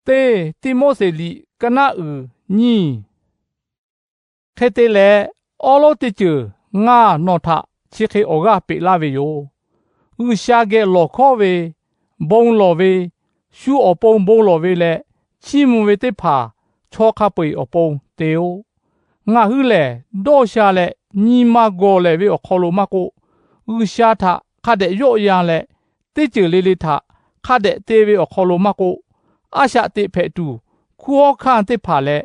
Teˇ Tiˆmoˉseˍ liꞈ ka naˆ uiˍ nyiˇ. Hk'e te leh, awˉ lawˉ teˇ ceuˬ ngaˬ nawˬ htaꞈ chi hk'e awˬ g'aˇ peꞈ laˇ ve yoˬ. G'uiˬsha geh lawˬ hkawˉ ve, bon lawˬ ve, shu awˬ pon bon lawˬ ve leh chiˇ mvuh ve teˇ hpaˍ chaw hk'a peu-eˬ awˬ pon te-oˆ. Ngaˬ hui lehˬ, dawˇ sha leh nyi ma gawˬ lehˬ ve awˬ hk'aw lo maˇ k'oˆ, G'uiˬsha htaꞈ hk'a dehꞈ yawˆ yan leh, teˇ ceuˬ le le htaꞈ hk'a dehꞈ te ve awˬ hk'aw lo maˇ k'oˆ, a shaꞈ teꞈ hpehꞈ tuˬ, hkunˉ hawˉ hkanˇ teˇ hpaˍ leh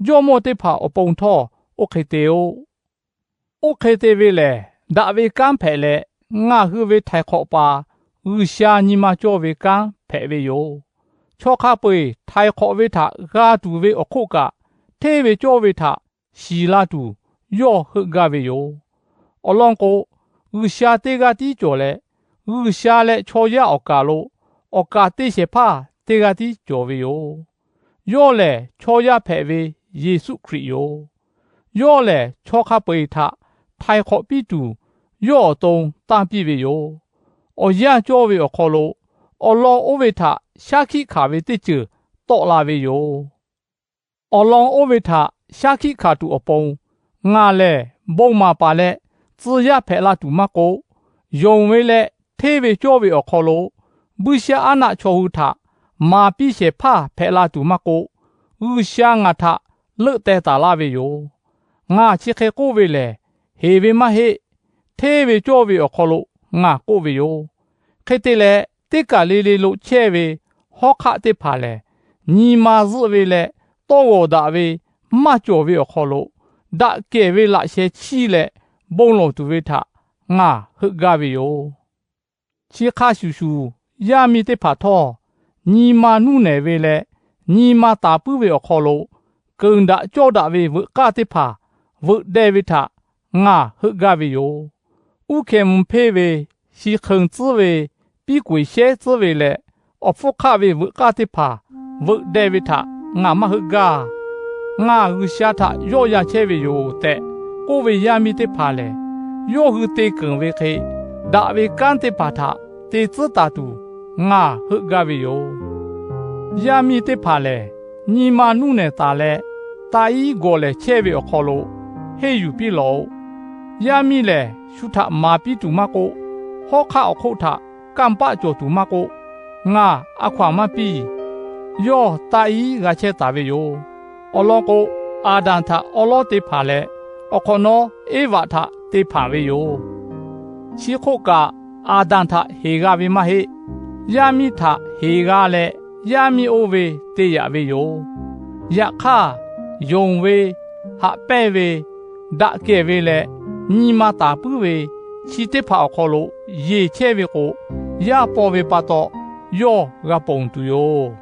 jawˇmawˇ teˇ hpaˍ awˬ pon htawˇ oˇ hk'e te-oˆ. Oˇ hk'e te ve lehˬ, daꞈ ve kanˉ hpehꞈ leh, ngaˬ hui ve htaiˍ hk'awꞈ paˍ G'uiˬsha nyi ma cawˇ ve kanˉ hpehꞈ ve yoˬ. Chaw hk'a peu-eˬ htaiˍ hk'awꞈ ve htaꞈ g'a tuˬ ve awˬ hk'oˆ kaꞈ, hteˇ ve cawˇ ve htaꞈ shiˍ la tuˬ yawˇ heuˆ gaˇ ve yoˬ. Awˬ lawn k'o, G'uiˬsha teˇ g'aˇ tiˉ cawˬ leh, G'uiˬsha leh chaw yaˇ awˬ kaˍ lo awˬ kaˍ te shehˍ hpaˇ teˇ g'aˇ tiˉ cawˬ ve yoˬ. Yawˇ lehˬ chaw yaˇ hpehꞈ ve Yeˍsuˆ Hkriꞈ yoˬ. Yawˇ lehˬ chaw hk'a peu-eˬ htaꞈ htaiˍ hk'awꞈ piˇ tuˬ, yawˇ awˬ to tanˇ piˇ ve yoˬ. Awˬ yanˇ cawˇ ve awˬ hk'aw lo, awˬ lawn oˇ ve htaꞈ shaˉ hkiˆ hkanˍ ve teˇ ceuˬ tawˆ la ve yoˬ. Awˬ lawn oˇ ve htaꞈ shaˉ hkiˆ hkanˍ tuˬ awˬ pon, ngaˬ lehˬ bon maˍ paˍ leh tcuh yaˇ hpehꞈ la tuˬ maˇ k'oˆ, yonˍ ve leh hteˇ ve cawˇ ve awˬ hk'aw lo buiˇshaˆaˉnaˆ chaw hui htaꞈ maˍ piˇ shehˍ hpaˇ hpehꞈ la tuˬ maˇ k'oˆ, G'uiˬsha ngaˬ htaꞈ leuˆ teh taˍ laˇ ve yoˬ. Ngaˬ chi hk'e k'oˆ ve lehˬ, heˍ ve maˇ heˆ. Hteˇ ve cawˇ ve awˬ hk'aw lo ngaˬ k'oˆ ve yoˬ. Hk'e te leh, teˇ kaˬ le le lo chehˇ ve hawˉ hk'aˆ teˇ hpaˍ lehˬ, nyi ma zuhˆ ve leh tawˇ g'awˬ daꞈ ve maˇ cawˬ ve awˬ hk'aw lo, daꞈ kehˬ ve laꞈ sheh chiˇ leh bon lawˬ tuˬ ve htaꞈ ngaˬ heuˆ gaˇ ve yoˬ. Chi hk'a shuˍ shuˍ, yaˇ miˇ teˇ hpaˍ htawˇ, nyi ma nuˇ nehˬ ve leh nyi ma taˍ puiˉ ve awˬ hk'aw lo, keunˍ daꞈ cawˇ daꞈ ve veuꞈ k'aˇ teˇ hpaˍ veuꞈ deh ve htaꞈ ngaˬ heuˆ gaˇ ve yoˬ. Uˉ hkeh mvuh hpeˇ ve, shi hk'eun tcuhˉ ve, piˉ k'oꞈ-e shehˉ tcuhˉ ve leh awˬ hpfuhˇ hk'aˆ ve veuꞈ k'aˇ teˇ hpaˍ veuꞈ deh ve htaꞈ ngaˬ maˇ heuˆ gaˇ. Ngaˬ G'uiˬsha htaꞈ yawˆ yan chehˇ ve yoˬ tehꞈ k'oˆ ve yaˇ miˇ teˇ hpaˍ lehˬ, yawˇ hui te keunˍ ve hk'e daꞈ ve kanˉ teˇ hpaˍ htaꞈ te tcuhˉ taˍ tuˬ ngaˬ heuˆ gaˇ ve yoˬ. Yaˇ miˇ teˇ hpaˍ lehˬ, nyi ma nuˇ nehˬ taˍ leh taˇ iˉ gawˬ lehˍ chehˇ ve awˬ hk'aw lo henˇ yuˬ piˇ lawˬ-oꞈ. Yaˇ miˇ lehˬ, shu htaꞈ maˍ piˇ tuˬ maˇ k'oˆ, hawˉ hk'aˆ awˬ hk'oˆ htaꞈ kanˇ paˆ cawˬ tuˬ maˇ k'oˆ, ngaˬ a hkaw-anˬ maˇ piˇ. Yawˇ taˇ iˉ g'a chehˇ taˍ ve yoˬ. Awˬ lawn k'o, Aˍdanˍ htaꞈ awˉ lawˉ teˇ hpaˍ leh, awˬ hk'awꞈ nawˉ Eˇvaꞈ htaꞈ te hpanˍ ve yoˬ. Chi hk'oˆ kaꞈ, Aˍdanˍ htaꞈ heˍ g'a ve maˇ heˆ. Yaˇ miˇ htaꞈ heˍ g'a leh, yaˇ miˇ oˇ ve te yaꞈ ve yoˬ. Yaꞈ hk'aˇ, yonˍ ve, haꞈ pehnˇ ve, daꞈ kehˬ ve leh nyi ma taˍ puiˉ ve, chi teˇ hpaˍ awˬ hk'aw lo yeˬ chehˇ ve k'o, yaˇ paw ve pa taw yawˇ g'a ponˬ tuˬ yoˬ.